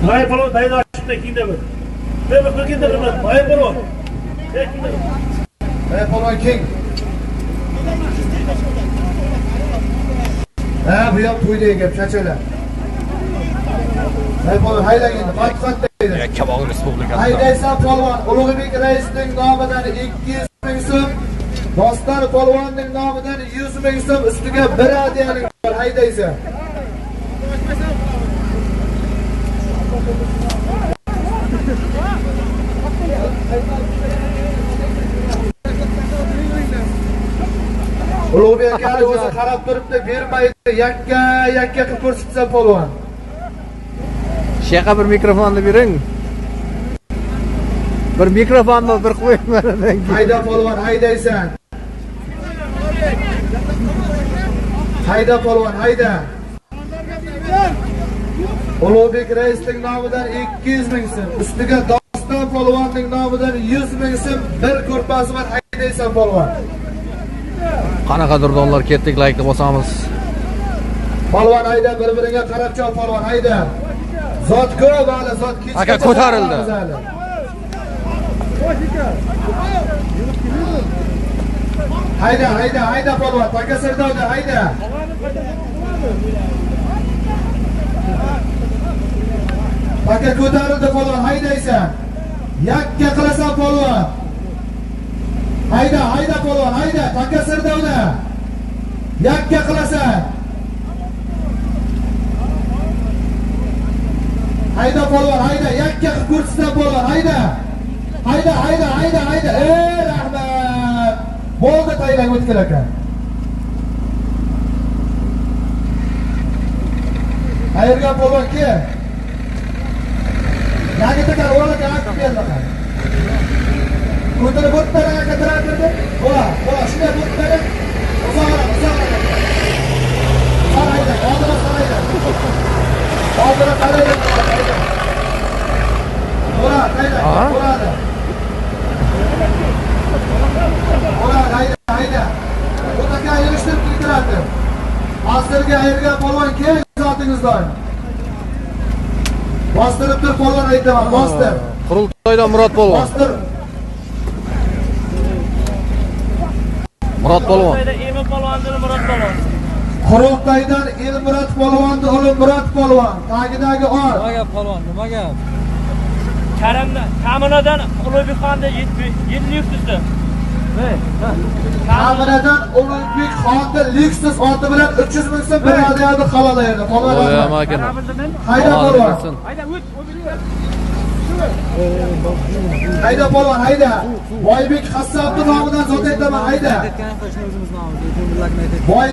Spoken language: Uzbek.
Hay polvon daydi ochibdi kiyinda bir. Bir kiyinda bir. Hay polvon. Hay polvon king. Ha, bu yoq to'yda gap chachalar. Hay polvon haylang endi, qat deydi. Yakkabog' Respublikasida. Haydaysan polvon, Ulug'bek raisning nomidan 200 ming so'm, Doston polvonning nomidan 100 ming so'm ustiga bir adiyalik bor, haydaysan. Ulug'bek aka o'zi qarab turibdi, bermaydi, yakka yakka qilib ko'rsatsa polvon. Sheqa bir mikrofonni bering. Bir mikrofonni bir qo'ying mana. Hayda polvon, haydaysan. Hayda polvon, hayda. Ulug'bek raisning nomidan 200 ming so'm, ustiga Doston polvonning nomidan 100 ming so'm bir ko'rpasi bor, haydaysan polvon. Qanaqa durdonlar ketdik, laykni bosamiz. Polvon hayda, bir-biriga qarab chop polvon hayda. Zot ko'p hali, zot kechgacha. Aka ko'tarildi. Hayda, hayda, hayda polvon, taka sirdoda hayda. Taka ko'tarildi polvon, haydaysan. Yakka qilasan polvon. Hayda, hayda polvon, hayda, taka sirdoda. Yakka qilasan. Hayda polvon, hayda, yakka qilib ko'rsatsan polvon, hayda. Hayda, hayda, hayda, hayda. Ey rahmat. Bo'ldi taylang o'tkir aka. Ayirgan polvon ke. Yangi takar o'raka akib berdi. Ko'tarib o'tdi aka traktorni. Bo'la, bo'la, shunday o'tdi. Uzoqroq, uzoqroq. Qaraydi, oldinga qaraydi. Oldinga qaraydi. Bo'la, hayda, bo'ladi. Bo'la, hayda, hayda. O'taka yig'ishtirib kiradi. Asirga ayirgan polvon kel zotingizdan. Bostirib tur polvon aytaman, bostir. Qurultoydan Murod polvon. Bostir. Murod polvon. Emin polvondan Murod polvon. Qurultoydan Elmurod polvonni o'g'li Murod polvon. Tagidagi ot. Nima gap polvon, nima gap? Karimdan, Kaminadan Ulug'bek xonni 7 Lexus'da. Kaminadan Ulug'bek xonni Lexus oti bilan 300 ming so'm bir adiyani halol ayirdi. Polvon. Hayda polvon. Hayda o't. Hayda polvon, hayda. Boybek Qassobning nomidan zot aytaman, hayda. Boy